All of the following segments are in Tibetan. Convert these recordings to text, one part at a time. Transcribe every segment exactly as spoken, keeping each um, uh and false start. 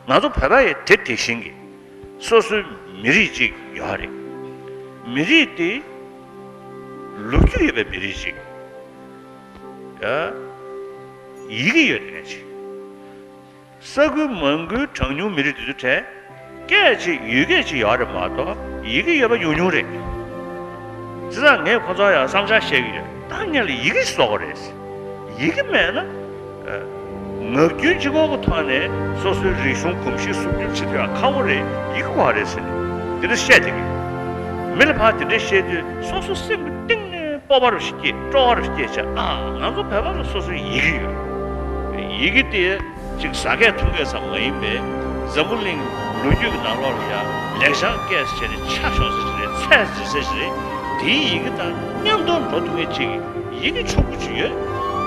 ང་ཚོ་བོད་པ་ཡི་དེ་དེ་བཞིན་གྱི་སོ་སོའི་མི་རིགས་ཅིག་ཡོད་རེད། མི་རིགས་དེ་ལོ་རྒྱུས་ཡོད་པའི་མི་རིགས་ཅིག་ཡ། ཡི་གེ་ཡོད་མཁན་ཅིག་ས་ཁུལ་མང་པོའི་གྲངས་ཉུང་མི་རིགས་དེ་ཚོའི་གྲས་སྐད་ཅིག་ཡུལ་སྐད་ཅིག་ཡོད་རེད་མ་གཏོགས་ཡི་གེ་ཡོད་པ་ཉུང་ཉུང་རེད། བྱས་ཙང་ངས་ཁོ་ཚོར་ཡང་བསམ་འཆར་བཤད་ཀྱི་ཡོད། ད་ངེད་ལ་ཡི་གེ་བཟོ་དགོས་རེད། ཡི་གེ་མེད་ན། ཨ། ངག་རྒྱུན་གཅིག་པོ་གི་ཐོག་ནས་སོ་སོའི་རིག་གཞུང་གོམས་གཤིས་སྲུང་སྐྱོབ་བྱེད་ཐུབ་ཡག་ཁག་པོ་རེད། ཡི་གེ་ག་རེད་ཟེར་ནས་དེ་འདྲ་བཤད་བསྡད་ཀྱི་ཡོད། མི་ལ་ཕར་དེ་འདྲ་བཤད་དུས་སོ་སོ་སེམས་ཀྱི་གཏིང་ནས་སྤོབས་པ་རུ་ཞིག་སྐྱེས། སྤྲོ་བ་རུ་སྐྱེས་བྱས། ཨ། ང་ཚོ་བོད་པ་ལ་སོ་སོའི་ཡི་གེ་ཡོད། ཡི་གེ་དེ་ཅིག་ཟ་སྐད་འཐུང་སྐད་ཙམ་མ་ཡིན་པའི་འཛམ་བུ་གླིང་ལོ་རྒྱུས་ཀྱི་ནང་ལོགས་ལ་ཡང་ལེགས་བྱང་སྐད་ཟེར་བྱས་ནས་ཆ་ཤོག་ཟེར་བྱས་ནས་ཚད་ཟེར་ཟེར་བྱས་ནས་དེའི་ཡི་གེ་དང་མཉམ་དུ་འགྲོ་ཐུབ་མཁན་ཅིག་ཡི་གེ་ཕྱུག་པོ་ཅིག་ཡོད།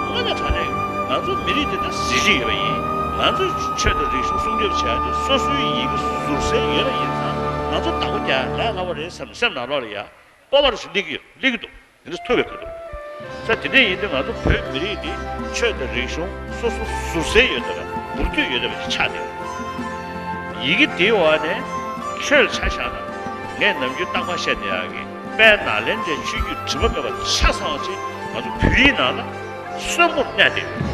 དངོས་གནས་དྲང་གནས་ང་ཚོ་མི་རིགས་འདི་ལ་གཟི་བརྗིད་ཡོད་པ་ཡིན། ང་ཚོས་ཆོས་དང་རིག་གཞུང་སྲུང་སྐྱོབ་བྱ་ཡག་དེ་སོ་སོའི་ཡི་གེ་ཟུར་གསལ་ཡོད་པ་ཡིན་ཙང་ང་ཚོ་བདག་པོ་རྒྱག་ལས་སླ་པོ་རེད་བསམ་སེམས་ནང་ལོགས་ལ་ཡ་སྤོབས་པ་རུ་ཞིག་སླེབས་ཀྱི་ཡོད། སླེབས་ཀྱི་འདུག་དེ་འདྲ་ཐུབ་པའི་ཁ་ཐུག་ས་དེ་འདྲ་ཡིན་དུས་ང་ཚོ་བོད་མི་རིགས་འདི་ཆོས་དང་རིག་གཞུང་སོ་སོ་ཟུར་གསལ་ཡོད་བསྡད་པ་མུ་མཐུད་ཡོད་བསྡད་པ་ཞིག་ཆགས་བསྡད་ཡོད། ཡི་གེ་དེའི་འོག་ནས་ཆོས་ལ་ཆ་བཞག་ན་ངས་ནམ་རྒྱུན་རྟག་པར་བཤད་བསྡད་ཡག་གི་དཔལ་ནཱ་ལེནྡྲའི་ཆོས་བརྒྱུད་དྲི་མ་མེད་པ་ཆ་ཚང་ཅིག་ང་ཚོ་བོད་ཡིག་ནང་ལ་གསོན་པོར་གནས་བསྡད་ཡོད།